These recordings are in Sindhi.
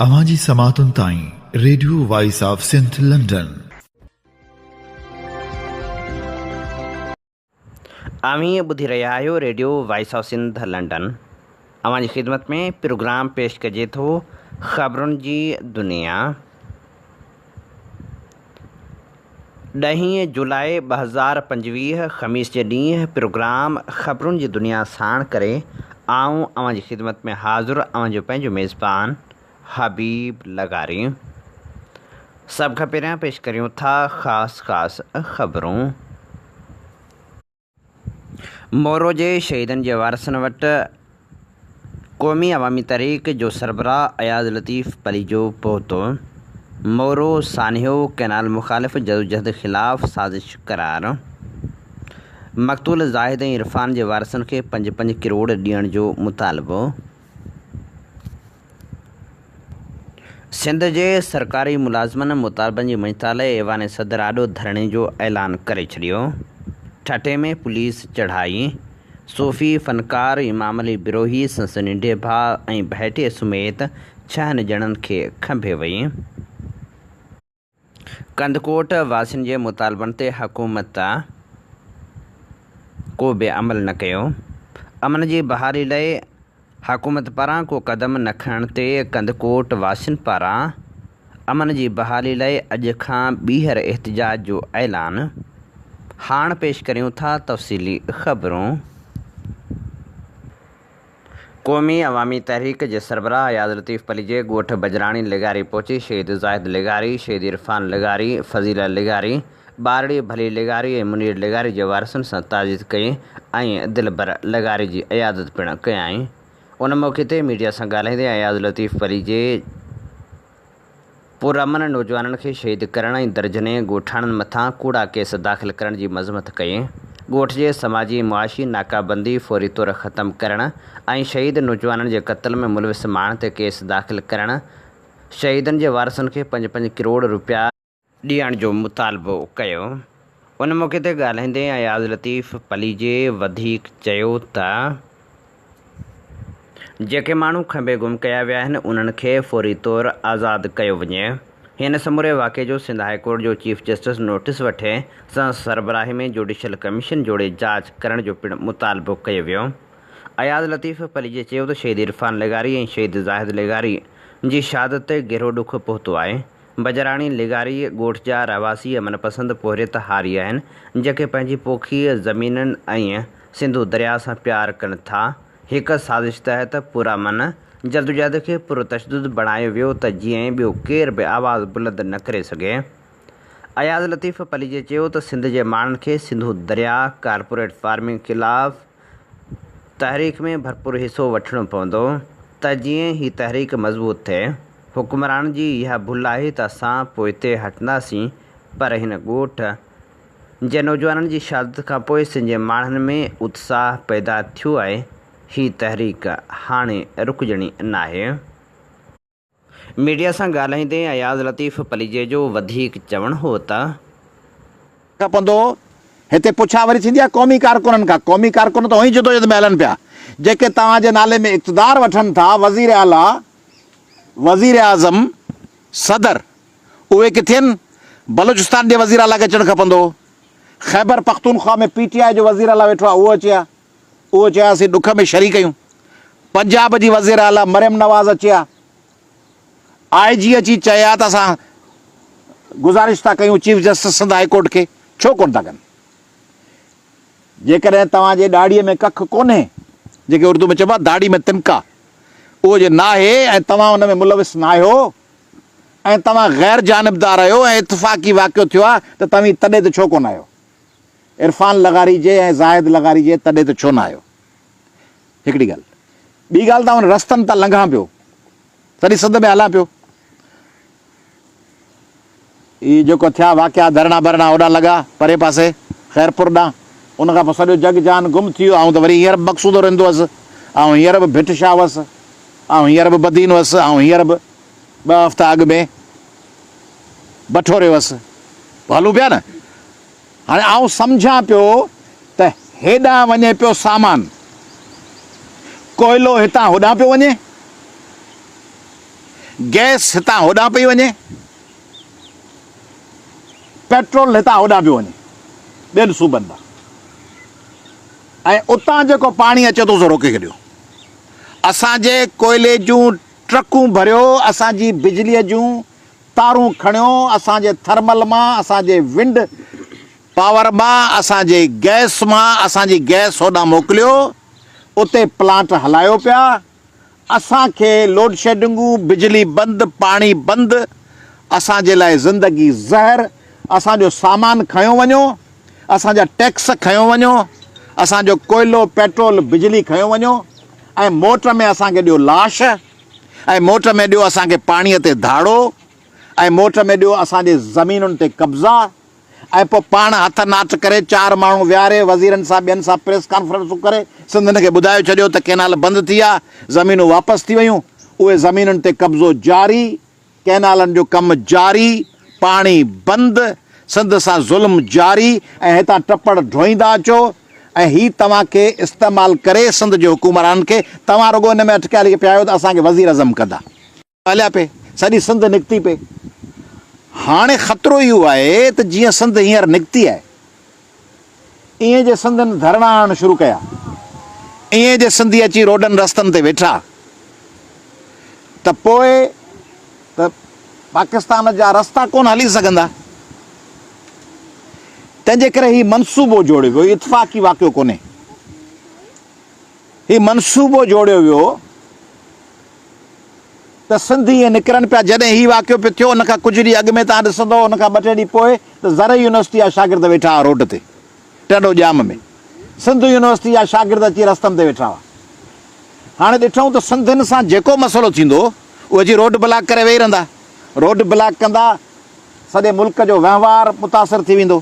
اوهان جي سماعتن تائين radio voice of Sindh London. اوهين ٻڌي رهيا آهيو radio voice of Sindh London. اوهان جي خدمت ۾ پروگرام پيش ڪجي ٿو خبرن جي دنيا. ڏهين جولاء 2025 خميس جي ڏينهن پروگرام خبرن جي دنيا ساڻ ڪري آئون اوهان جي خدمت ۾ حاضر اوهان جو پنهنجو ميزبان حبيب لغاري. سڀ کان پهريان پيش ڪريون ٿا خاص خاص خبرون. مورو جي شهيدن جي وارثن وٽ قومي عوامي تحريڪ جو سربراهه اياز لطيف پليجو پهتو، مورو سانحو ڪئنال مخالف جدوجهد خلاف سازش قرار، مقتول زاهد ۽ عرفان جي وارثن کي پنج پنج ڪروڙ ڏيڻ جو مطالبو. سنڌ جي سرڪاري ملازمن مطالبن جي مڃتا لاء ايوان صدر آڏو ڌرڻي جو اعلان ڪري ڇڏيو. ٺٽي ۾ پوليس چڙهائي، صوفي فنڪار امام علي بروهي سندس ننڍي ڀاء ۽ ڀائٽي سميت ڇهن ڄڻن کي کنڀي وئي. ڪنڌڪوٽ واسين جي مطالبن تي حڪومت ڪو به عمل نه ڪيو، امن جي بحالي لاء حڪومت پاران ڪو قدم نه کڻڻ تي ڪنڌڪوٽ واسين پاران امن جي بحالي لاء اڄ کان ٻيهر احتجاج جو اعلان، هاڻ پيش ڪريون ٿا تفصيلي خبرون. قومي عوامي تحريڪ جي سربراهه اياز لطيف پليجي ڳوٺ بجراڻي لغاري پهچي شهيد زاهد لغاري، شهيد عرفان لغاري، فضيله لغاري، ٻارڙي ڀلي لغاري ۽ منير لغاري جي وارثن سان تعزيت ڪئي ۽ دلبر لغاري جي عيادت پڻ ڪيائين. ان موقعي تي ميڊيا سان ڳالهائيندي اياز لطيف پليجي پرامن نوجوانن کي شهيد ڪرڻ ۽ درجنين ڳوٺاڻن مٿان ڪوڙا ڪيس داخل ڪرڻ جي مذمت ڪئي. ڳوٺ جي سماجي معاشي ناڪابندي فوري طور ختم ڪرڻ ۽ شهيد نوجوانن جي قتل ۾ ملوث ماڻهن تي ڪيس داخل ڪرڻ شهيدن جي وارثن کي پنج پنج ڪروڙ روپيا ڏيڻ جو مطالبو ڪيو. ان موقعي تي ڳالهائيندي اياز لطيف پليجي وڌيڪ چيو ته جيڪي ماڻهو کنڀي گم ڪيا ويا آهن انهن کي فوري طور آزاد ڪيو وڃي. هن سموري واقعي جو سنڌ هاء ڪورٽ جو چيف جسٽس نوٽيس وٺي سندس سربراهي ۾ جوڊيشل ڪميشن جوڙي جاچ ڪرڻ جو پڻ مطالبو ڪيو ويو. اياز لطيف پليجي چيو ته شهيد عرفان لغاري ۽ شهيد زاهد لغاري جي شهادت تي گهرو ڏک پهتو آهي. بجراڻي لغاري ڳوٺ جا رهواسي امن پسند پورهيت هاري آهن، جيڪي پنهنجي پوکي زمينن ۽ سنڌو درياء سان پيار ڪن ٿا. هڪ سازش تحت پرامن جدوجهد کي پرتشدد بڻايو ويو ته جيئن ٻيو ڪير به آواز بلند نه ڪري سگهي. اياز لطيف پليجي چيو ته سنڌ جي ماڻهن کي سنڌو درياء ڪارپوريٽ فارمنگ خلاف تحريڪ ۾ ڀرپور حصو وٺڻو پوندو ته جيئن هي تحريڪ مضبوط ٿئي. حڪمرانن جي اها ڀل آهي ته اسان پوئتي هٽنداسين پر هن ڳوٺ جي نوجوانن جي شهادت کانپوء سنڌ جي ماڻهن ۾ اتساهه پيدا ٿيو آهي، هي تحريڪ هاڻي رڪجڻي ناهي. ميڊيا سان ڳالهائيندي اياز لطيف پليجي جو وڌيڪ چوڻ هو ته. کپندو هو. هتي پڇا وري ٿيندي آهي قومي ڪارڪنن کان. قومي ڪارڪن ته هونئن ئي جدوجهد ۾ هلن پيا. جيڪي توهان جي نالي ۾ اقتدار وٺن ٿا، وزير اعليٰ، وزير اعظم، صدر، اهي ڪٿي آهن؟ بلوچستان جي وزير اعليٰ کي اچڻ کپندو هو. خيبر پختونخوا ۾ پي ٽي آء جو وزير اعليٰ ويٺو آهي، اهو اچي ها. اهو چئي ها اسين ڏک ۾ شريڪ آهيون. پنجاب جي وزير اعليٰ مريم نواز اچي ها. آء جي اچي چئي ها ته اسان گذارش ٿا ڪيون chief justice Sindh high court کي، ڇو ڪونه ٿا ڪن؟ جيڪڏهن توهان جي ڏاڙهيء ۾ ڪک ڪونهي، جيڪي اردو ۾ چئبو آهي داڙهي ۾ تنڪا، اهو جي ناهي ۽ توهان ان ۾ ملوث ناهيو ۽ توهان غير جانبدار آهيو ۽ اتفاقي واقعو ٿيو آهي ته توهين تڏي تي ڇو ڪونه آيو؟ عرفان لغاري جي ۽ زاهد لغاري جي تڏي تي ڇو نه آيو؟ هڪڙي ڳالهه. ٻي ڳالهه ته آئون رستن تان لنگهان پيو، سڄي سنڌ ۾ هلان پيو. هي جيڪو ٿيا واقعا ڌرڻا برڻا هوڏانهن لڳا پري پاسي خيرپور ڏانهن، ان کان پوء سڄو جڳ جهان گم ٿي ويو. آئون ته وري هينئر به مقصودو رند هئس، آئون هينئر به ڀٽ شاهه هئس، آئون هينئر به بدين هئس، آئون هينئر به ٻه هفتا اڳ ۾ بٺوري هئس. هلون پيا نه. هاڻي آئون سمجهان پيو ته هيڏانهن وڃي پيو سامان، ڪوئلو هتان هوڏانهن پيو وڃي. گئس هتان هوڏانهن پئي وڃي، پيٽرول هتان هوڏانهن پيو وڃي ٻين صوبن ڏانهن ۽ اتان جيڪو پاڻي اچي ٿو سو روڪي ڇڏيو. اسان جي ڪوئلي جون ٽرڪون ڀريو، اسان جي بجليء جون تارون کڻيو، اسان جي ٿرمل مان، اسان جي ونڊ پاور مان، اسان جي گئس مان، اسان جي گئس هوڏانهن موڪليو، اتي پلانٽ هلايو پيا، اسان کي لوڊشيڊنگون، بجلي بند، پاڻي بند، اسان جي لاء زندگي زهر، اسان جو سامان کنيو وڃو، اسان جا ٽيڪس کنيو وڃو، اسان جو ڪوئلو، پيٽرول، بجلي کنيو وڃو ۽ موٽ ۾ اسان کي ڏيو لاش ۽ موٽ ۾ ڏيو اسان کي پاڻي تي ڌاڙو ۽ موٽ ۾ ڏيو اسان جي زمينن تي قبضا ۽ پوء پاڻ هٿ not ڪري چار ماڻهو ويهاري وزيرن سان ٻين سان پريس ڪانفرنسون ڪري سنڌين کي ٻڌايو ڇڏيو ته ڪينال بند ٿي ويا، زمينون واپس ٿي ويون، اهي زمينن تي قبضو جاري، ڪئنالن جو ڪم جاري، پاڻي بند، سنڌ سان ظلم جاري ۽ هتان ٽپڙ ڍوئيندا اچو ۽ هي توهان کي استعمال ڪري سنڌ جي حڪمرانن کي توهان رڳو ان ۾ اٽڪيل پيا آهيو ته اسان کي وزيراعظم ڪندا. هليا پئي، سڄي سنڌ نڪتي پئي. هاڻي خطرو اهو آهي ته جيئن سنڌ هينئر نڪتي آهي، ائين جي سنڌين ڌرڻا هڻڻ شروع ڪيا، ائين جي سنڌي اچي روڊن رستن تي ويٺا ته پوء ته پاڪستان جا رستا ڪونه هلي سگهندا. تنهن جي ڪري هي منصوبو جوڙيو ويو، هي اتفاقي واقعو ڪونهي. هي منصوبو جوڙيو ويو ته سنڌ ائين نڪرن پيا، جڏهن هي واقعو پيو ٿيو ان کان ڪجهه ڏينهن اڳ ۾ توهان ڏسندؤ ان کان ٻه ٽي ڏينهن پوء ته زرعي يونيورسٽي جا شاگرد ويٺا هئا روڊ تي ٽنڊو ڄام ۾ سنڌ يونيورسٽي جا شاگرد اچي رستن تي ويٺا هئا هاڻي ڏٺائون ته سنڌين سان جيڪو مسئلو ٿيندو اهي اچي روڊ بلاڪ ڪري ويهي رهندا روڊ بلاڪ ڪندا سڄي ملڪ جو وهنوار متاثر ٿي ويندو.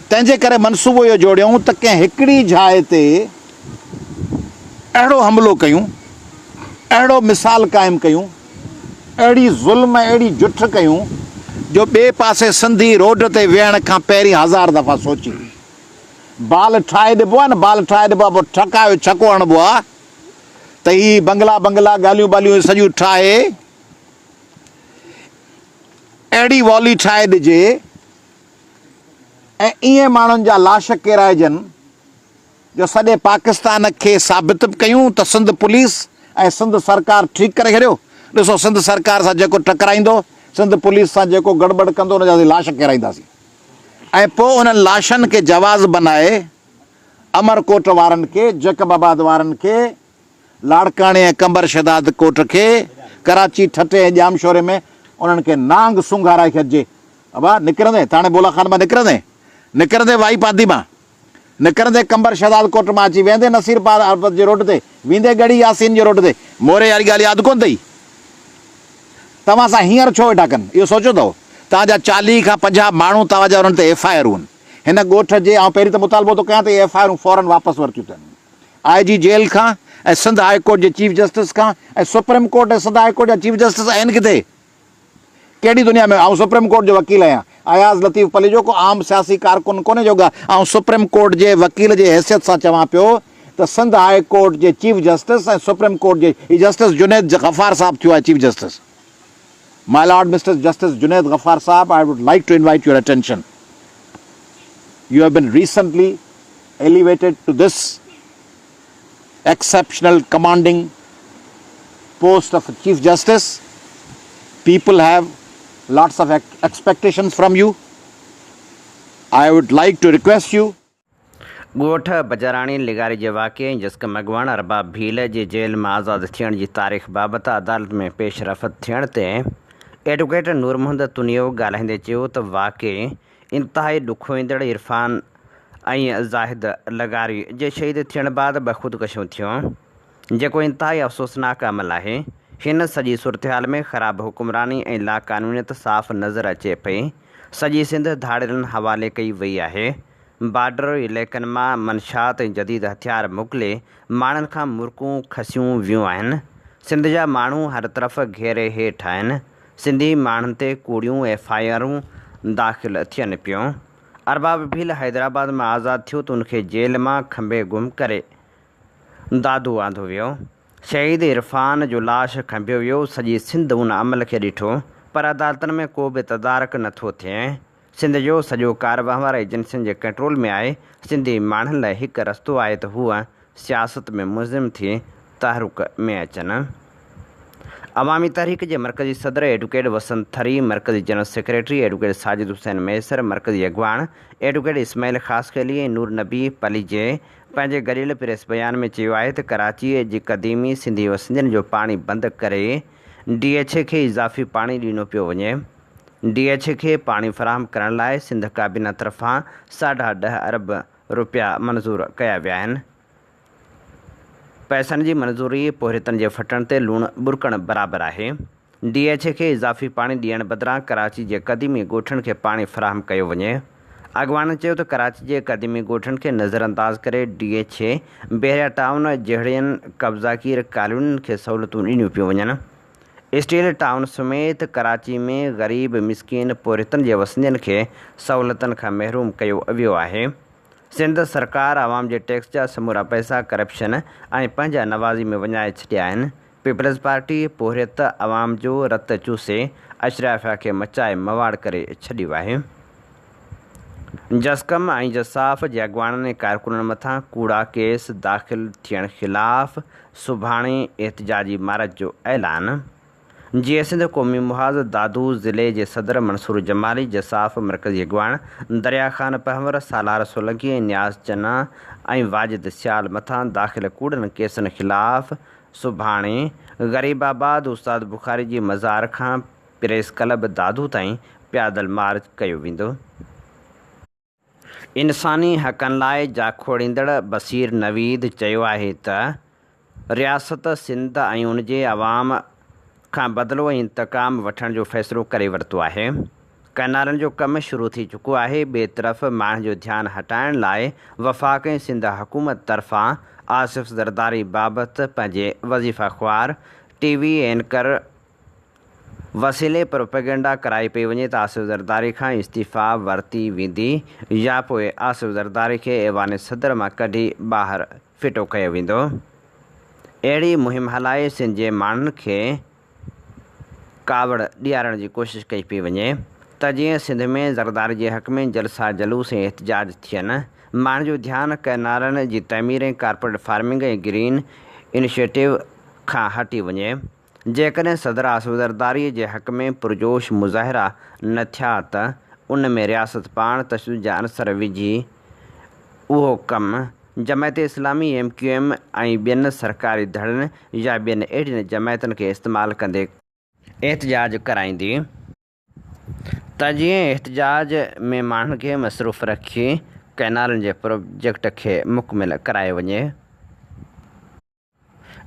تنهن جي ڪري منصوبو اهو جوڙيائون ته ڪنهن هڪڙي جاء تي اهڙو حملو ڪيون، اهڙو مثال قائم ڪيون، اهڙي ظلم ۽ اهڙي جٺ ڪيون جو ٻئي پاسي سنڌي روڊ تي ويهڻ کان پهرين هزار دفعا سوچي. بال ٺاهي ڏبو آهي نه بال ٺاهي ڏبو آهي پوء ٺڪايو ڇڪو هڻبو آهي ته هي بنگلا بنگلا ڳالهيون ٻالهيون سڄيون ٺاهي اهڙي والي ٺاهي ڏجي ۽ ائين ماڻهن جا لاش ڪيرائجن جو سڄي پاڪستان کي ثابت به ڪيون ته سنڌ پوليس ۽ سنڌ سرڪار ٺيڪ ڪري ڇڏيو، ڏسو سنڌ سرڪار سان جيڪو ٽڪرائيندو، سنڌ پوليس سان جيڪو گڙٻڙ ڪندو ان جا اسين لاش ڪيرائينداسين ۽ پوء انهن لاشن کي جواز بنائي امرڪوٽ وارن کي، جيڪب آباد وارن کي، لاڙڪاڻي ۽ قمبر شهداد ڪوٽ کي، ڪراچي، ٺٽي ۽ ڄامشوري ۾ انهن کي نانگ سونگهارائي ڇڏجي. ابا، نڪرندين؟ ٿاڻي بولا خان مان نڪرندين؟ نڪرندين وائي پانڌي مان؟ نڪرندين قمبر شهداد ڪوٽ مان اچي ويهندين نصير پار جي روڊ تي؟ ويندين ڳڙهي ياسين جي روڊ تي؟ موري واري ڳالهه ياد ڪونه اٿئي؟ توهان سان هينئر ڇو ويٺا ڪن؟ اهو سوچيو اٿئو؟ توهان جا 40 کان 50 ماڻهو توهان جا انهن تي ايف I آرون. هن ڳوٺ جي آئون پهرين ته مطالبو ٿو ڪيان ته اهي ايف I آرون فورن واپس ورتيون ٿين. آء جي جيل کان ۽ سنڌ هاء ڪورٽ جي چيف جسٽس کان ۽ supreme court ۽ Sindh high court جا چيف جسٽس آهن ڪٿي؟ ڪهڙي دنيا ۾ آئون سپريم ڪورٽ جو وڪيل آهيان اياز لطيف پليجو ڪو عام سياسي ڪارڪن ڪونهي جو آئون سپريم ڪورٽ جي وڪيل جي حيثيت سان چوان پيو ته سنڌ هاء ڪورٽ جي چيف جسٽس ۽ سپريم ڪورٽ جي هي جسٽس جنيد غفار صاحب ٿيو آهي chief justice my lord mister justice Junaid Ghaffar صاحب I would like to invite your attention you have been recently elevated to this exceptional commanding post of Chief Justice. People have lots of expectations from you. I would like to request you. ڳوٺ بجاراڻي لغاري جي واقعي ۽ جسقم اڳواڻ ارباب ڀيل جي جيل مان آزاد ٿيڻ جي تاريخ بابت عدالت ۾ پيش رفت ٿيڻ تي ايڊووڪيٽ نور محمد تنيو ڳالهائيندي چيو ته واقعي انتهائي ڏکوئيندڙ عرفان ۽ زاهد لغاري جي شهيد ٿيڻ بعد ٻه خودڪشيون ٿيون، جيڪو انتهائي افسوسناڪ عمل آهي. هن سڄي صورتحال ۾ خراب حڪمراني ۽ لاقانونيت صاف نظر اچي پئي. سڄي سنڌ ڌاڙيلن حوالي ڪئي وئي آهي. بارڊر علائقن مان منشيات ۽ جديد هٿيار موڪلي ماڻهن کان مرڪون کسيون ويون آهن. سنڌ جا ماڻهو هر طرف گهيري هيٺ آهن. سنڌي ماڻهن تي ڪوڙيون ايف I آرون داخل ٿين پيون. ارباب ڀيل حيدرآباد مان آزاد ٿيو ته ان کي جيل مان کنڀي گم ڪري دادو آندو ويو. شهيد عرفان جو لاش کنڀيو ويو، سڄي سنڌ ان عمل کي ڏٺو، پر عدالتن ۾ ڪو به تدارڪ نه ٿو ٿئي. سنڌ جو سڄو ڪاروهنوار ايجنسين جي ڪنٽرول ۾ آهي، سنڌي ماڻهن لاء هڪ رستو آهي ته هو سياست ۾ منظم ٿي تحرڪ ۾ اچن. عوامي تحريڪ جي مرڪزي صدر ايڊوڪيٽ وسند ٿري، مرڪزي general secretary advocate Sajid Hussain Mahesar, مرڪزي اڳواڻ ايڊوڪيٽ اسماعيل خاصخيلي ۽ نور نبي پليجي پنهنجي گڏيل پريس بيان ۾ چيو آهي ته ڪراچيء جي قديمي سنڌي وسندين جو پاڻي بند ڪري ڊي ايڇ اي کي اضافي پاڻي ڏنو پيو وڃي. ڊي ايڇ اي کي پاڻي فراهم ڪرڻ لاء سنڌ ڪابينا طرفان ساڍا ڏهه ارب رپيا منظور ڪيا ويا آهن. پئسن جي منظوري پورهيتن جي ڦٽڻ تي لوڻ ٻرڪڻ برابر آهي. ڊي ايڇ اي کي اضافي پاڻي ڏيڻ بدران ڪراچي جي قديمي ڳوٺن کي پاڻي فراهم ڪيو وڃي. اڳواڻن چيو ته ڪراچي جي قديمي ڳوٺن کي نظرانداز ڪري D H A, Bahria town جهڙين قبضاگير ڪالونين کي سهولتون ڏنيون پيون وڃن. اسٽيل ٽائون سميت ڪراچي ۾ غريب مسڪين پورهيتن جي وسندين کي سهولتن کان محروم ڪيو ويو آهي. سنڌ سرڪار عوام جي ٽيڪس جا سمورا پئسا ڪرپشن ۽ پنهنجا نوازي ۾ وڃائي ڇڏيا آهن، پيپلز پارٽي پورهيت عوام جو رت چوسي اشرافيا کي مچائي مواڙ ڪري ڇڏيو آهي. جسقم ۽ جساف جي اڳواڻن ۽ ڪارڪنن مٿان ڪوڙا ڪيس داخل ٿيڻ خلاف سڀاڻي احتجاجي مارچ جو اعلان. جيئي سنڌ قومي محاذ دادو ضلعي جي صدر منصور جمالي، جساف مرڪزي اڳواڻ دريا خان پنهور، سالار سولنگي ۽ نياز چنا ۽ واجد سيال مٿان داخل ڪوڙن ڪيسن خلاف سڀاڻي غريب آباد استاد بخاري جي مزار کان پريس ڪلب دادو تائين پيادل مارچ ڪيو ويندو. انساني حقن لاء جاکوڙيندڙ بصير نويد چيو آهي ته رياست سنڌ ۽ ان جي عوام کان بدلو ۽ انتقام وٺڻ جو فيصلو ڪري ورتو آهي، ڪئنالن جو ڪم شروع ٿي چڪو آهي، ٻئي طرف ماڻهن جو ڌيان هٽائڻ لاء وفاق ۽ سنڌ حڪومت طرفان آصف زرداري بابت پنهنجي وظيفه خوار ٽي وي اينڪر وسيلي پروپيگنڊا ڪرائي پئي وڃي ته آصف زرداري کان استعيفيٰ ورتي ويندي يا پوء آصف زرداري کي ايوان صدر مان ڪڍي ٻاهر ڦٽو ڪيو ويندو. اهڙي مهم هلائي سنڌ جي ماڻهن کي ڪاوڙ ڏيارڻ جي ڪوشش ڪئي پئي وڃي ته جيئن سنڌ ۾ زرداري جي حق ۾ جلسا جلوس ۽ احتجاج ٿين، ماڻهن جو ڌيان ڪئنالن جي تعمير ۽ ڪارپوريٽ فارمنگ ۽ گرين انيشيٽو کان هٽي وڃي. جيڪڏهن صدر آصف زرداري جي حق ۾ پرجوش مظاهرا نه ٿيا ته ان ۾ رياست پاڻ تشدد جا عنصر وجهي اهو ڪم Jamaat Islami, M Q M ۽ ٻين سرڪاري ڌڙن يا ٻين اهڙين جماعتن کي استعمال ڪندي احتجاج ڪرائيندي ته جيئن احتجاج ۾ ماڻهن کي مصروف رکي ڪئنالن جي پروجيڪٽ کي مڪمل ڪرايو وڃي.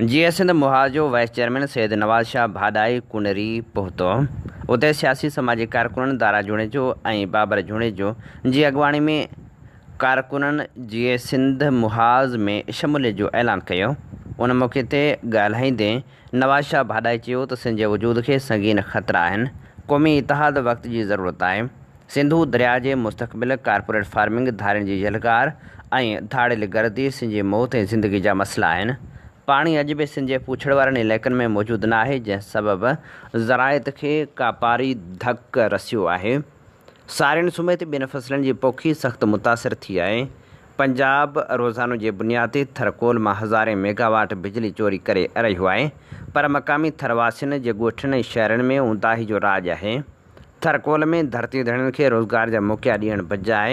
جيئي سنڌ محاذ جو وائيس چيئرمين سيد نواز شاهه ڀاڏائي ڪنري پهتو. اتي سياسي سماجي ڪارڪنن دارا جوڻيجو ۽ بابر جوڻيجو جي اڳواڻي ۾ ڪارڪنن جيئي سنڌ محاذ ۾ شموليت جو اعلان ڪيو. ان موقعي تي ڳالهائيندي نواز شاهه ڀاڏائي چيو ته سنڌ جي وجود کي سنگين خطرا آهن، قومي اتحاد وقت جي ضرورت آهي. سنڌو درياء جي مستقبل، ڪارپوريٽ فارمنگ، ڌارين جي يلغار ۽ ڌاڙيل گردي سنڌ جي موت ۽ زندگي جا مسئلا آهن. پاڻي اڄ به سنڌ جي پوڇڙ وارن علائقن ۾ موجود نه آهي، جنهن سبب زراعت کي ڪاپاري ڌڪ رسيو آهي. سارين سميت ٻين فصلن جي پوکي سخت متاثر ٿي آهي. پنجاب روزانو جي بنياد تي ٿر ڪول مان هزارين ميگاواٽ بجلي چوري ڪري رهيو آهي، پر مقامي ٿر واسين جي ڳوٺن ۽ شهرن ۾ اونداهي جو راڄ آهي. ٿرڪول ۾ ڌرتي ڌڻين کي روزگار جا موقعا ڏيڻ بجاء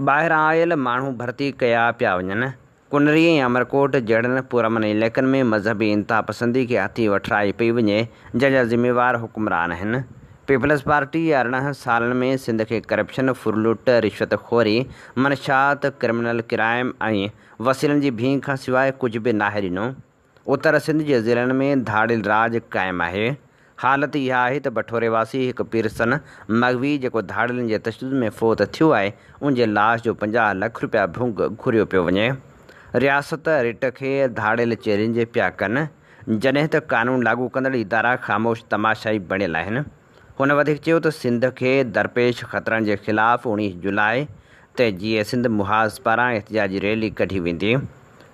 ٻاهران آيل ماڻهو ڀرتي ڪيا پيا وڃن. ڪنري ۽ امرڪوٽ جهڙن پرامن علائقن ۾ مذهبي انتهاپسندي کي هٿي وٺرائي پئي وڃي، جنهن جا ذميوار حڪمران آهن. پيپلز پارٽي 18 سالن ۾ سنڌ کي ڪرپشن، ڦرلٽ، رشوت خوري، منشيات، ڪرمنل ڪرائم ۽ وسيلن جي ڀينگ کان سواء ڪجهه به ناهي ڏنو. اتر سنڌ جي ضلعن ۾ ڌاڙيل راڄ قائم آهي. حالت اها آهي ته بٺوري واسي هڪ پيرسن مغوي جيڪو ڌاڙيلن جي تشدد ۾ فوت ٿيو آهي ان جي لاش جو 50 لک رپيا ڀونگ گهريو پيو وڃي. رياست رٽ کي ڌاڙيل چئلينج پيا ڪن جڏهن ته قانون لاڳو ڪندڙ ادارا خاموش تماشائي بڻيل آهن. هن وڌيڪ چيو ته سنڌ کي درپيش خطرن جي خلاف 19 جولاء تي جيئي سنڌ محاذ پاران احتجاجي ريلي ڪڍي ويندي.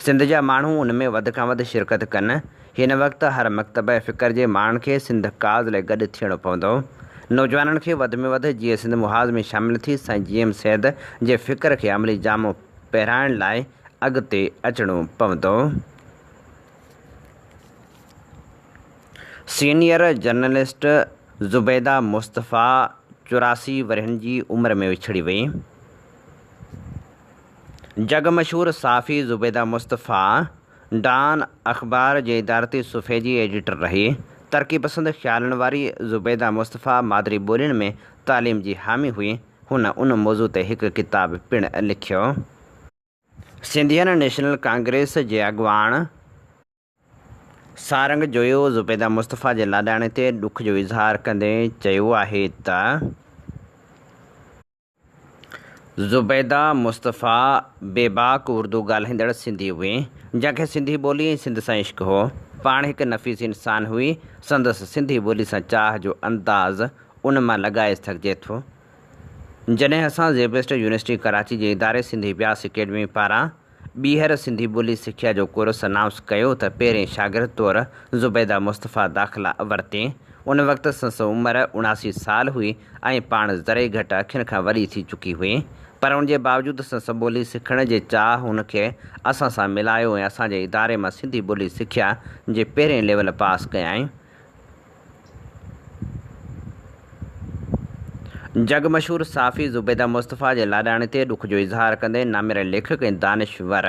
سنڌ جا ماڻهو ان ۾ وڌ کان وڌ شرڪت ڪن. هن وقت هر مڪتبه فڪر جي ماڻهن کي سنڌ ڪاز لاء گڏ ٿيڻو پوندو. نوجوانن کي وڌ ۾ وڌ جيئي سنڌ محاذ ۾ شامل ٿي سائين جي ايم سيد جي فڪر کي عملي جامو پهرائڻ لاء اڳتي اچڻو پوندو. سينيئر جرنلسٽ زبيده مصطفيٰ 84 ورهين جي عمر ۾ وڇڙي وئي. جڳ مشهور صحافي زبيده مصطفيٰ ڊان اخبار جي ادارتي صفحي جي ايڊيٽر رهي. ترقي پسند خيالن واري زبيده مصطفيٰ مادري ٻولين ۾ تعليم جي حامي هئي. هن ان موضوع تي هڪ ڪتاب پڻ لکيو. سنڌين نيشنل ڪانگريس جي اڳواڻ سارنگ جويو زبيده مصطفيٰ جي لاڏاڻي تي ڏک جو اظهار ڪندي چيو آهي ته. زبيده مصطفيٰ بيباڪ اردو ڳالهائيندڙ سنڌي هئي، جنهن کي سنڌي ٻولي ۽ سنڌ سان عشق هو. پاڻ هڪ نفيس انسان هئي. سندس سنڌي ٻولي سان چاهه جو انداز ان مان لڳائي سگهجي ٿو. جڏهن اسان زيبسٽ يونيورسٽي ڪراچي جي اداري سنڌي اڀياس اڪيڊمي پاران ٻيهر سنڌي ٻولي سکيا جو ڪورس انائونس ڪيو ته پهرين شاگرد طور زبيده مصطفيٰ داخلا ورتي. ان وقت سندس عمر 79 سال هئي ۽ پاڻ ذري گهٽ اکين کان وڏي ٿي چڪي هئي. پر ان جي باوجود سندس ٻولي سکڻ جي چاهه هن کي اسان سان ملايو ۽ اسان جي اداري مان سنڌي ٻولي سکيا جي پهرين ليول پاس ڪيائين. جڳ مشهور صحافي زبيده مصطفيٰ جي لاڏاڻي تي ڏک جو اظهار ڪندي نامياري ليکڪ ۽ دانشور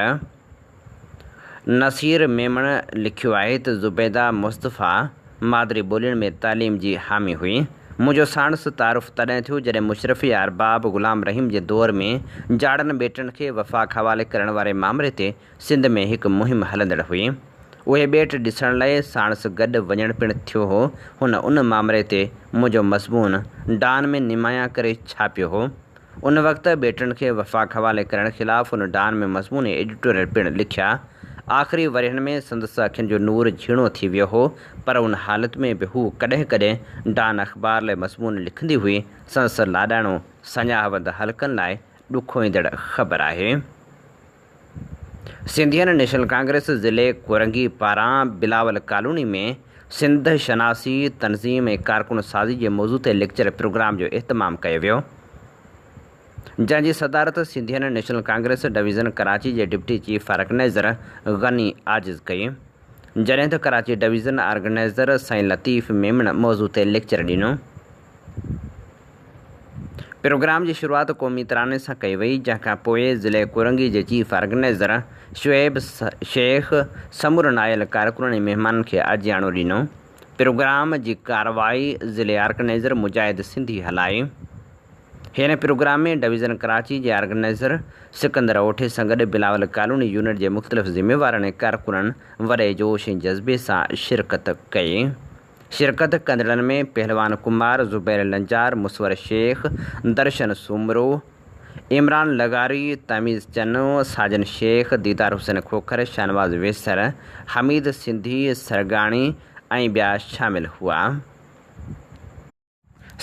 نصير ميمڻ لکيو آهي ته زبيده مصطفيٰ مادري ٻولين ۾ تعليم جي حامي هئي. منهنجو ساڻس تعارف تڏهن ٿيو جڏهن مشرف يا ارباب غلام رحيم جي دور ۾ جاڙن ٻيٽن کي وفاق حوالي ڪرڻ واري مامري تي سنڌ ۾ هڪ مهم هلندڙ هئي. اهي ٻيٽ ڏسڻ لاء ساڻس گڏ وڃڻ پڻ ٿيو هو. هن ان مامري تي منهنجو مضمون ڊان ۾ نمايان ڪري ڇاپيو هو. ان وقت ٻيٽن کي وفاق حوالي ڪرڻ خلاف هن ڊان ۾ مضمون ۽ ايڊيٽوريل پڻ لکيا. آخري ورهين ۾ سندس اکين جو نور جهيڻو ٿي ويو هو، پر ان حالت ۾ به هوء ڪڏهن ڪڏهن ڊان اخبار لاء مضمون لکندي هئي. سندس لاڏاڻو ساڃاهه وند حلقن لاء ڏکوئيندڙ خبر آهي. سنڌين نيشنل ڪانگريس ضلعي ڪورنگي پاران بلاول ڪالوني ۾ سنڌ شناسي تنظيم ۽ ڪارڪن سازي جي موضوع تي ليڪچر پروگرام جو اهتمام ڪيو ويو جنهن جي صدارت سنڌين نيشنل ڪانگريس ڊويزن ڪراچي جي ڊپٽي چيف آرگنائيزر غني عاجز ڪئي جڏهن ته ڪراچي ڊويزن آرگنائيزر سائين لطيف ميمڻ موضوع تي ليڪچر ڏنو. پروگرام جي شروعات قومي تراني سان ڪئي وئي، جنهن کان پوء ضلعي ڪورنگي جي چيف آرگنائيزر شعيب شيخ سمورن آيل ڪارڪنن ۽ مهمانن کي آجياڻو ڏنو. پروگرام جي ڪارروائي ضلعي آرگنائيزر مجاهد سنڌي هلائي. هن پروگرام ۾ ڊويزن ڪراچي جي آرگنائيزر سڪندر اوٺي سان گڏ بلاول ڪالوني يونٽ جي مختلف ذميوارن ۽ ڪارڪنن وڏي جوش ۽ جذبي سان شرڪت ڪئي. شرڪت ڪندڙن ۾ پهلوان ڪمار، زبير لنجار، مصور شيخ، درشن سومرو، عمران لغاري، تميز چنو، ساجن شيخ، ديدار حسين کوکر، شاهنواز ويسر، حميد سنڌي سرگاڻي ۽ ٻيا شامل هئا.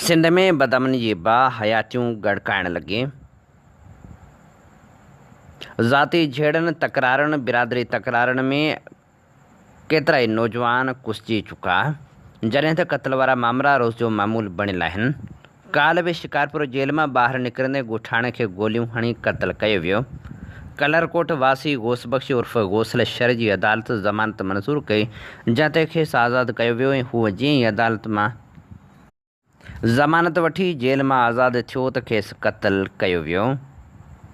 سنڌ ۾ بدامني جي باهه حياتيون ڳڙڪائڻ لڳي. ذاتي جهيڙن، تڪرارن، برادري تڪرارن ۾ ڪيترائي نوجوان ڪسجي چڪا، جڏهن ته قتل وارا مامرا روز جو معمول بڻيل آهن. ڪالهه به شڪارپور جيل مان ٻاهر نڪرندي ڳوٺاڻي کي گوليون هڻي قتل ڪيو ويو. ڪلرڪوٽ واسي غوث بخش عرف غوثل شر جي عدالت ضمانت منظور ڪئي، جنهن تي کيس آزاد ڪيو ويو ۽ هو جيئن ئي عدالت مان ضمانت وٺي جيل مان آزاد ٿيو ته کيس قتل ڪيو ويو.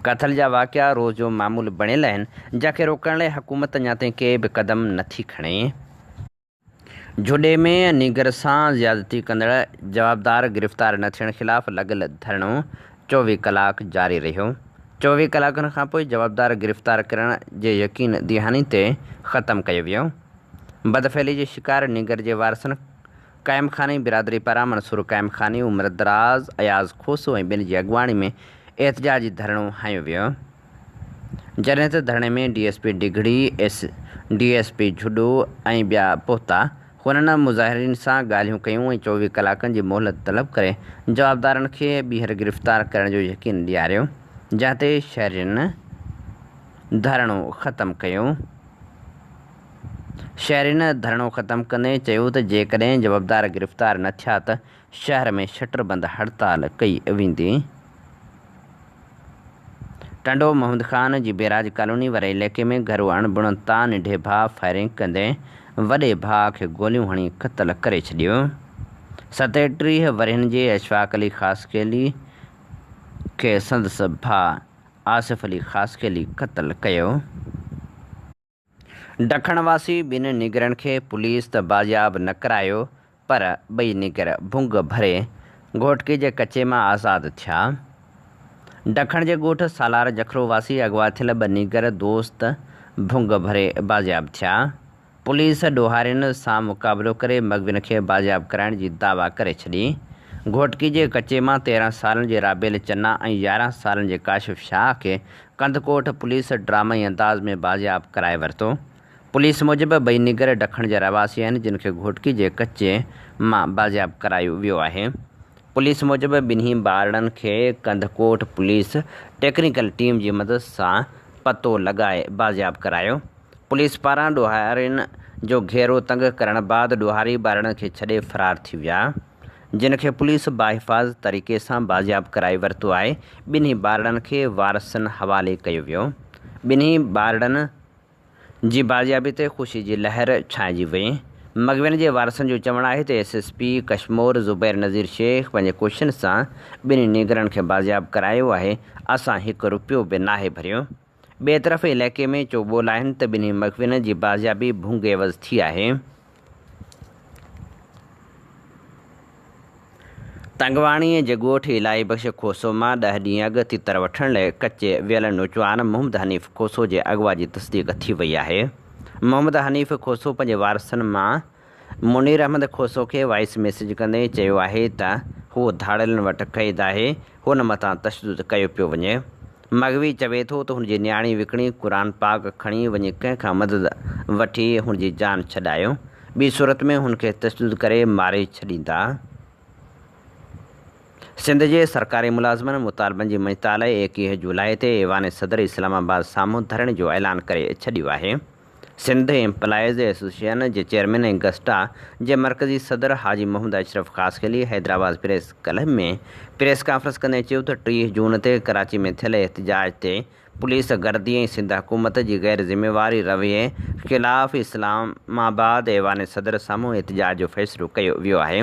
قتل جا واقعا روز جو معمول بڻيل آهن، جنهن کي روڪڻ لاء حڪومت اڃا تائين ڪي به قدم نٿي کڻي. جهڏي ۾ نينگر سان زيادتي ڪندڙ جوابدار گرفتار نه ٿيڻ خلاف لڳل ڌرڻو 24 ڪلاڪ جاري رهيو. 24 ڪلاڪن کانپوء جوابدار گرفتار ڪرڻ جي يقين دهاني تي ختم ڪيو ويو. بدفعلي جي شڪار نينگر جي وارثن قائمخاني برادري پاران منصور قائمخاني، عمر دراز، اياز کوسو ۽ ٻين جي اڳواڻي ۾ احتجاجي ڌرڻو هنيو ويو. جڏهن ته ڌرڻي ۾ D S P Digri, S D S P Jhuddo ۽ ٻيا پهتا. هنن مظاهرين سان ڳالهيون ڪيون ۽ 24 ڪلاڪن جي مهلت طلب ڪري جوابدارن کي ٻيهر گرفتار ڪرڻ جو يقين ڏياريو، جنهن تي شهرين. ڌرڻو ختم ڪيو. شهرين ڌرڻو ختم ڪندي چيو ته جيڪڏهن جوابدار گرفتار نه ٿيا ته شهر ۾ شٽر بند هڙتال ڪئي ويندي. ٽنڊو محمد خان جي بيراج ڪالوني واري علائقي ۾ گهرو اڻبڻت تان ننڍي ڀاء فائرنگ ڪندي وڏي ڀاء کي گوليون هڻي قتل ڪري ڇڏيو. 37 ورهين جي اشفاق علي خاصخيلي کي سندس ڀاء آصف علي خاصخيلي قتل ڪيو. ڊکڻ واسي ٻن نينگرن کي پوليس ته بازياب نه ڪرايو پر ٻئي نينگر ڀنگ ڀري گهوٽڪي جي ڪچي مان آزاد ٿيا. ڊکڻ جي ڳوٺ سالار جکرو واسي اغوا ٿيل ٻه نينگر دوست ڀنگ ڀري بازياب ٿيا. پوليس ڏوهارين سان مقابلو ڪري مغوين کي بازياب ڪرائڻ جي دعويٰ ڪري ڇڏي. گهوٽڪي جي ڪچي مان 13 سالن جي رابيل چنا ۽ 11 سالن جي ڪاشف شاهه کي ڪنڌڪوٽ پوليس ڊرامائي انداز ۾ بازياب ڪرائي ورتو. پوليس موجب ٻئي نينگر ڊکڻ جا رهواسي آهن جن کي گهوٽڪي جي ڪچي مان بازياب ڪرايو ويو آهي. پوليس موجب ٻنهي ٻارڙن کي ڪنڌڪوٽ پوليس ٽيڪنيڪل ٽيم جي مدد سان پتو لڳائي بازياب ڪرايو. پوليس پاران ڏوهارين جو گهيرو تنگ ڪرڻ بعد ڏوهاري ٻارڙن کي ڇڏي فرار ٿي ويا، جن کي پوليس باحفاظت طريقي سان بازياب ڪرائي ورتو آهي، ٻنهي ٻارڙن کي وارثن حوالي ڪيو ويو، ٻنهي ٻارڙن جي بازيابي تي خوشي جي لهر ڇانئجي وئي، مغوين جي وارثن جو چوڻ آهي ته S S P Kashmore Zubair Nazir Shaikh پنهنجي ڪوششن سان ٻنهي نينگرن کي بازياب ڪرايو آهي، اسان هڪ رپيو به ناهي ڀريو. ٻئي طرف علائقي ۾ چوٻول آهن ته ٻنهي مغوين جي بازيابي ڀونگ عيوض ٿي آهي. تنگواڻي جي ڳوٺ الاهي بخش کوسو مان ڏهه ڏينهن اڳ تتر وٺڻ لاء ڪچي ويل نوجوان محمد حنيف کوسو جي اغوا جي تصديق ٿي وئي آهي. محمد حنيف کوسو پنهنجي وارثن مان منير احمد کوسو کي وائس ميسيج ڪندي چيو آهي ته هو ڌاڙيلن وٽ قيد آهي، هن مٿان تشدد ڪيو پيو وڃي. مغوي چوي ٿو ته هن جي نياڻي وڪڻي قرآن پاڪ کڻي وڃي ڪنهن کان مدد وٺي هن جي جان ڇڏايو، ٻي صورت ۾ هن کي تشدد ڪري ماري ڇڏيندا. سنڌ جي سرڪاري ملازمن مطالبن جي مڃتا لاء 21 جولاء تي ايوان صدر اسلام آباد سامهون ڌرڻي جو اعلان ڪري ڇڏيو آهي. سنڌ ايمپلائيز ايسوسيئيشن جي چيئرمين ۽ گسٽا جي مرڪزي صدر Haji Muhammad Ashraf Khaskheli Hyderabad press club ۾ press conference ڪندي چيو ته 30 جون تي ڪراچي ۾ ٿيل احتجاج تي پوليس گردي ۽ سنڌ حڪومت جي غير ذميواري رويي خلاف اسلام آباد ايوان صدر سامهون احتجاج جو فيصلو ڪيو ويو آهي.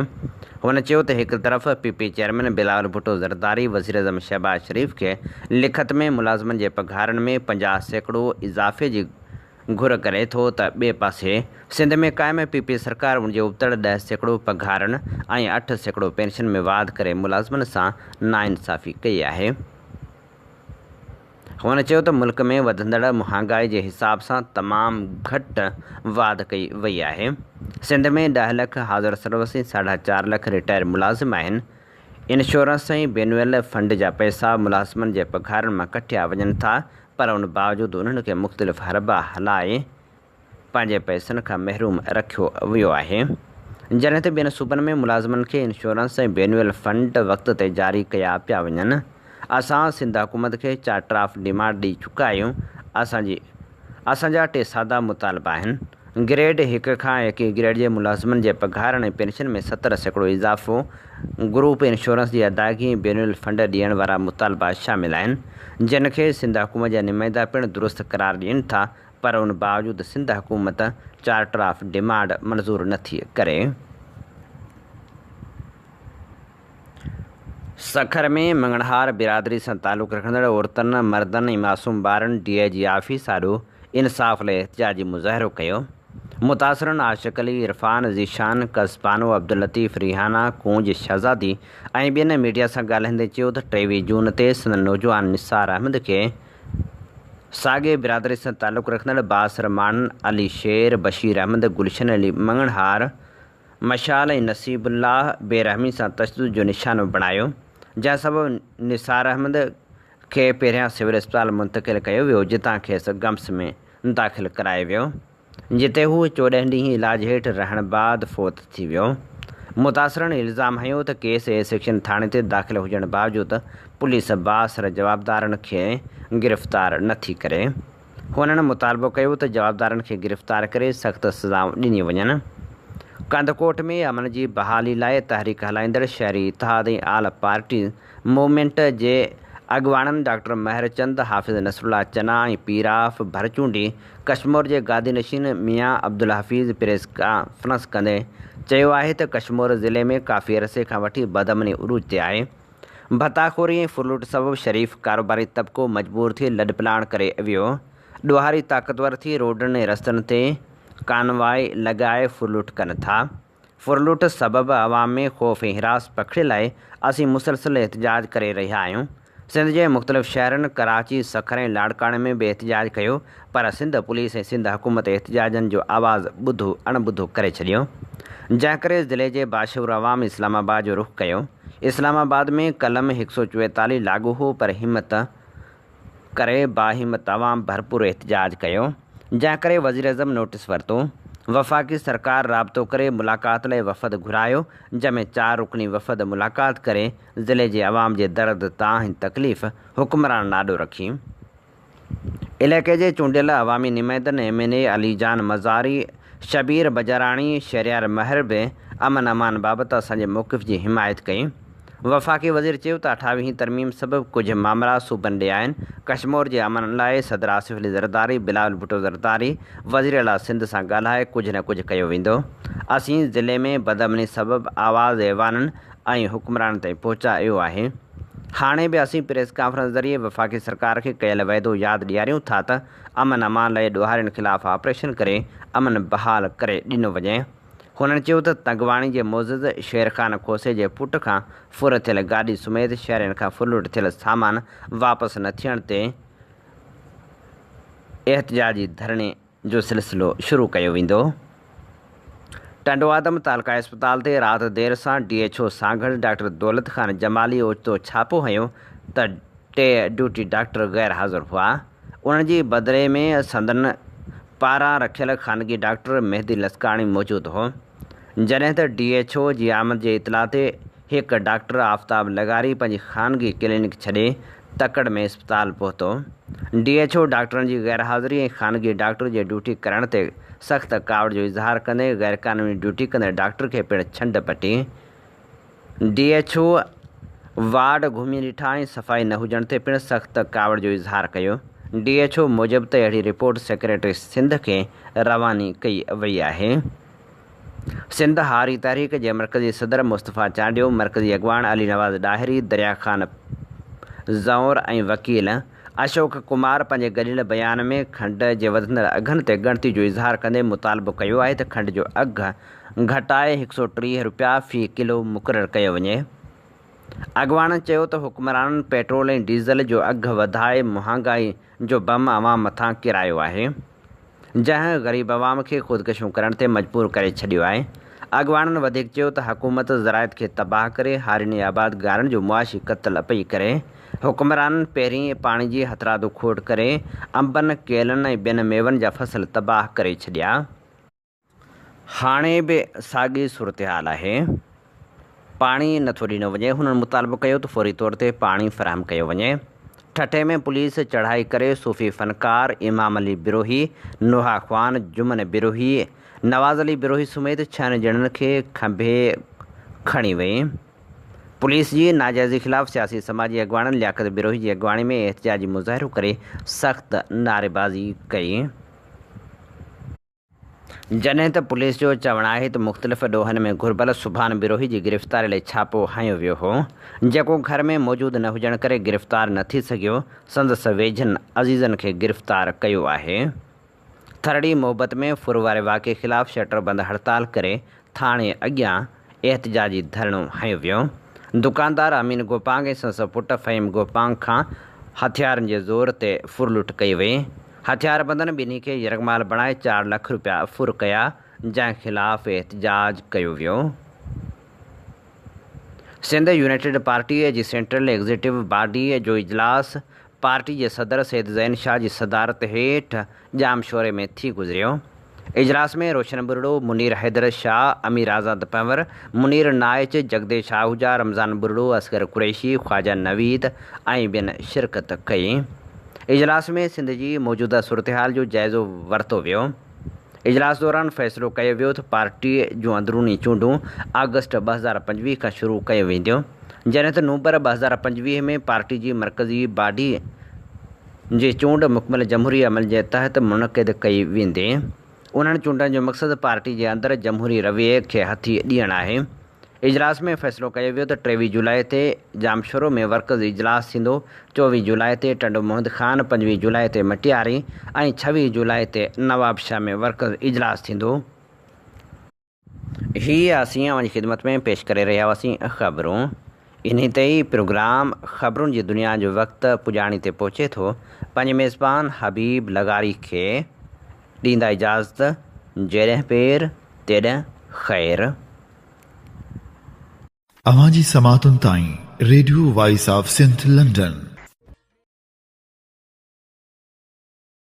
هن چيو ته هڪ طرف P P chairman Bilawal Bhutto Zardari وزيراعظم شهباز شريف کي لکت ۾ ملازمن جي پگهارن ۾ 50% اضافي جي گهر ڪري ٿو ته ٻئي پاسي سنڌ ۾ قائم پي پي سرڪار ان جي ابتڙ 10% پگهارن ۽ 8% پينشن ۾ واڌ ڪري ملازمن سان ناانصافي ڪئي آهي. هن چيو ته ملڪ ۾ وڌندڙ مهانگائي جي حساب سان تمام گهٽ واڌ ڪئي وئي آهي. سنڌ ۾ ڏهه لک حاضر سروس ۽ ساڍا چار لک رٽائر ملازم آهن. انشورنس ۽ بينوئل فنڊ جا پئسا ملازمن جي پگهارن مان ڪٽيا وڃن ٿا پر ان باوجود انهن کي مختلف حربا هلائي پنهنجي پئسن کان محروم رکيو ويو آهي. جڏهن ته ٻين صوبن ۾ ملازمن کي انشورنس ۽ بينوئل فنڊ وقت تي جاري ڪيا پيا وڃن. اسان سنڌ حڪومت کي چارٽر آف ڊيمانڊ ڏئي چڪا آهيون. اسان جي اسان جا ٽي سادا مطالبا آهن. گريڊ هڪ کان ايڪيهه گريڊ جي ملازمن جي پگهارن ۽ پينشن ۾ 70% اضافو، گروپ انشورنس جي ادائگي ۽ بينوئل فنڊ ڏيڻ وارا مطالبا شامل آهن. جن کي سنڌ حڪومت جا نمائندا پڻ درست قرار ڏين ٿا. پر ان باوجود سنڌ حڪومت چارٽر آف ڊيمانڊ منظور نه ٿي ڪري. سکر ۾ مڱڻهار برادري سان تعلق رکندڙ عورتن، مردن ۽ معصوم ٻارن ڊي I جي آفيس آڏو انصاف لاء احتجاجي مظاهرو ڪيو. متاثرن عاشق علي، عرفان، ذيشان، قزبانو، عبداللطيف، ريحانه، ڪونج شهزادي ۽ ٻين ميڊيا سان ڳالهائيندي چيو ته 23 جون تي سندن نوجوان نثار احمد کي ساڳي برادري سان تعلق رکندڙ بااثر ماڻهن علي شير، بشير احمد، گلشن علي مڱڻهار، مشال ۽ نصيب الله بي رحمي سان تشدد جو نشانو بڻايو، جنهن سبب نثار احمد کي پهريان سول اسپتال منتقل ڪيو ويو، جتان کيس گمس ۾ داخل ڪرايو ويو. جتي هو 14 ڏينهن علاج هيٺ رهڻ بعد فوت ٿي ويو. متاثرن الزام هنيو ته ڪيس اي سيڪشن ٿاڻي تي داخل هجڻ باوجود پوليس بااثر جوابدارن کي گرفتار نه ٿي ڪري. هنن مطالبو ڪيو ته جوابدارن کي گرفتار ڪري سخت سزائون ڏنيون وڃن. ڪنڌڪوٽ ۾ امن جي بحالي لاء تحريڪ هلائيندڙ شهري اتحاد ۽ آل پارٽيز موومينٽ جي اڳواڻن ڊاڪٽر مهر چند، حافظ نصرالله چنا ۽ پيراف ڀرچونڊي ڪشمور جي گادي نشين ميان عبدالحفيظ پريس ڪانفرنس ڪندي چيو آهي ته ڪشمور ضلعي ۾ ڪافي عرصي کان وٺي بدامني عروج تي آهي. ڀتاخوري ۽ ڦرلوٽ سبب شريف ڪاروباري طبقو مجبور ٿي لڏپلاڻ ڪري ويو. ڏوهاري طاقتور ٿي روڊن ۽ رستن تي ڪانوائي لڳائي ڦرلوٽ ڪن ٿا. ڦرلوٽ سبب عوام ۾ خوف ۽ هراس پکڙيل آهي، اسين مسلسل احتجاج ڪري رهيا آهيون. سنڌ جي مختلف شهرن ڪراچي، سکر ۽ لاڙڪاڻي ۾ به احتجاج ڪيو پر سنڌ پوليس ۽ سنڌ حڪومت احتجاجن جو آواز ٻڌو اڻ ٻڌو ڪري ڇڏيو. جنهن ڪري ضلعي جي باشعور عوام اسلام آباد جو رخ ڪيو. اسلام آباد ۾ قلم 144 لاڳو هو پر همت ڪري باهمت عوام ڀرپور احتجاج ڪيو، جنهن ڪري وزيراعظم نوٽيس ورتو. وفاقي سرڪار رابطو ڪري ملاقات لاء وفد گهرايو، جنهن ۾ چار رڪني وفد ملاقات ڪري ضلعي جي عوام جي درد، دانهن ۽ تڪليف حڪمرانن آڏو رکي. علائقي جي چونڊيل عوامي نمائندن M N A Ali Jan Mazari, Shabbir Bijarani, Shehryar Mehar به امن امان بابت اسان جي موقف جي حمايت ڪئي. وفاقي وزير چيو ته اٺاويهين ترميم سبب ڪجهه مامرا صوبن ڏي آهن، ڪشمور جي امن لاء صدر آصف علي زرداري، بلاول ڀٽو زرداري، وزيراعليٰ سنڌ سان ڳالهائي ڪجهه نه ڪجهه ڪيو ويندو. اسين ضلعي ۾ بدامني سبب آواز ايوانن ۽ حڪمرانن تائين پهچايو آهي. هاڻي به اسين پريس ڪانفرنس ذريعي وفاقي سرڪار کي ڪيل وعدو ياد ڏياريون ٿا ته امن امان لاء ڏوهارين خلاف آپريشن ڪري امن بحال ڪري ڏنو وڃي. هنن چيو ته تنگواڻي جي معزز شير خان کوسي جي پٽ کان ڦر ٿيل گاڏي سميت شهرين کان ڦرلوٽ ٿيل سامان واپس نه ٿيڻ تي احتجاجي ڌرڻي جو سلسلو شروع ڪيو ويندو. ٽنڊوآدم تعلقه اسپتال تي رات دير سان D H O Sanghar doctor Daulat Khan Jamali اوچتو ڇاپو هنيو ته ٽي ڊيوٽي ڊاڪٽر غير حاضر هئا. انهن جي بدلي ۾ سندن پاران رکيل خانگي ڊاڪٽر مهدي لسڪاڻي موجود هو. جڏهن ته ڊي ايڇ او جي آمد جي اطلاع تي هڪ ڊاڪٽر آفتاب لغاري پنهنجي خانگي ڪلينڪ ڇڏي تڪڙ ۾ اسپتال پهتو. ڊي ايڇ او ڊاڪٽرن جي غير حاضري ۽ خانگي ڊاڪٽر جي ڊيوٽي ڪرڻ تي سخت ڪاوڙ جو اظهار ڪندي غيرقانوني ڊيوٽي ڪندڙ ڊاڪٽر کي پڻ ڇنڊ پٽي. ڊي ايڇ او وارڊ گهمي ڏٺا ۽ صفائي نه هجڻ تي پڻ سخت ڪاوڙ جو اظهار ڪيو. ڊي ايڇ او موجب ته اهڙي رپورٽ سيڪريٽري سنڌ کي رواني ڪئي وئي آهي. سنڌ هاري تحريڪ جي مرڪزي صدر مصطفيٰ چانڊيو، مرڪزي اڳواڻ علي نواز ڏاهري، دريا خان زئور ۽ وڪيل اشوڪ ڪمار پنهنجي گڏيل بيان ۾ کنڊ جي وڌندڙ اگهن تي ڳڻتي جو اظهار ڪندي مطالبو ڪيو آهي ته کنڊ جو اگهه گهٽائي 130 رپيا في ڪلو مقرر ڪيو وڃي. اڳواڻن چيو ته حڪمرانن پيٽرول ۽ ڊيزل جو اگهه وڌائي مهانگائي جو بم عوام مٿان ڪيرايو آهي، جنهن غريب عوام کي خودڪشيون ڪرڻ تي مجبور ڪري ڇڏيو آهي. اڳواڻن وڌيڪ چيو ته حڪومت زراعت کي تباهه ڪري هارين ۽ آبادگارن جو معاشي قتل پئي ڪري، حڪمرانن پهرين پاڻي جي هٿرادو کوٽ ڪري انبن، ڪيلن ۽ ٻين ميون جا فصل تباهه ڪري ڇڏيا. هاڻي به ساڳي صورتحال آهي، پاڻي نٿو ڏنو وڃي، هنن مطالبو ڪيو ته فوري طور تي پاڻي فراهم ڪيو وڃي. ٺٽي ۾ پوليس چڙهائي ڪري صوفي فنڪار امام علي بروهي، نوحا خوان جمن بروهي، نواز علي بروهي سميت ڇهن ڄڻن کي کنڀي کڻي وئي. پوليس جي ناجائزي خلاف سياسي سماجي اڳواڻن لياقت بروهي جي اڳواڻي ۾ احتجاجي مظاهرو ڪري سخت نعريبازي ڪئي. جڏهن ته پوليس جو چوڻ آهي ته مختلف ڏوهن ۾ گهربل سبحان بروهي جي گرفتاري لاء ڇاپو هنيو ويو هو، جيڪو گهر ۾ موجود نه هجڻ ڪري گرفتار نه ٿي سگهيو، سندس ويجهن عزيزن کي گرفتار ڪيو آهي. ٿرڙي محبت ۾ ڦر واري واقعي خلاف شٽر بند هڙتال ڪري ٿاڻي اڳيان احتجاجي ڌرڻو هنيو ويو. دڪاندار امين گوپانگ ۽ سندس پٽ فهيم گوپانگ کان هٿيارن جي زور تي ڦرلٽ ڪئي وئي. هٿياربندن ٻنهي کي يرغمال بڻائي چار لک رپيا ڦر ڪيا، جنهن خلاف احتجاج ڪيو ويو. سنڌ يونائيٽيڊ پارٽيء جي سينٽرل ايگزيڪٽو باڊيء جو اجلاس پارٽي جي صدر سيد زين شاهه جي صدارت هيٺ ڄامشوري ۾ ٿي گذريو. اجلاس ۾ روشن ٻرڙو، منير حيدر شاهه، امير آزاد پنهور، منير نائچ، جڳديش آهوجا، رمضان ٻرڙو، اصغر قريشي، خواجه نويد ۽ ٻين شرڪت ڪئي. اجلاس ۾ سنڌ جي موجوده صورتحال جو جائزو ورتو ويو. اجلاس دوران فيصلو ڪيو ويو ته پارٽي جون اندروني چونڊون آگسٽ 2025 کان شروع ڪيون وينديون، جڏهن ته نومبر 2025 ۾ پارٽي جي مرڪزي باڊي جي چونڊ مڪمل جمهوري عمل جي تحت منعقد ڪئي ويندي. انهن چونڊن جو مقصد پارٽي جي اندر جمهوري رويي کي هٿي ڏيڻ آهي. اجلاس ۾ فيصلو ڪيو ويو ته 23 جولاء تي ڄامشورو ۾ ورڪرز اجلاس ٿيندو، 24 جولاء تي ٽنڊو محمد خان، 25 جولاء تي مٽياري ۽ 26 جولاء تي نوابشاهه ۾ ورڪرز اجلاس ٿيندو. هي اسين اوهان جي خدمت ۾ پيش ڪري رهيا هئاسين خبرون. انهي تي ئي پروگرام خبرن جي دنيا جو وقت پڄاڻي تي پهچي ٿو. پنهنجي ميزبان حبيب لغاري کي ڏيندا اجازت جيڏهن پير تيڏهن خير. اوهان جي سماعتن تائين radio voice of Sindh London.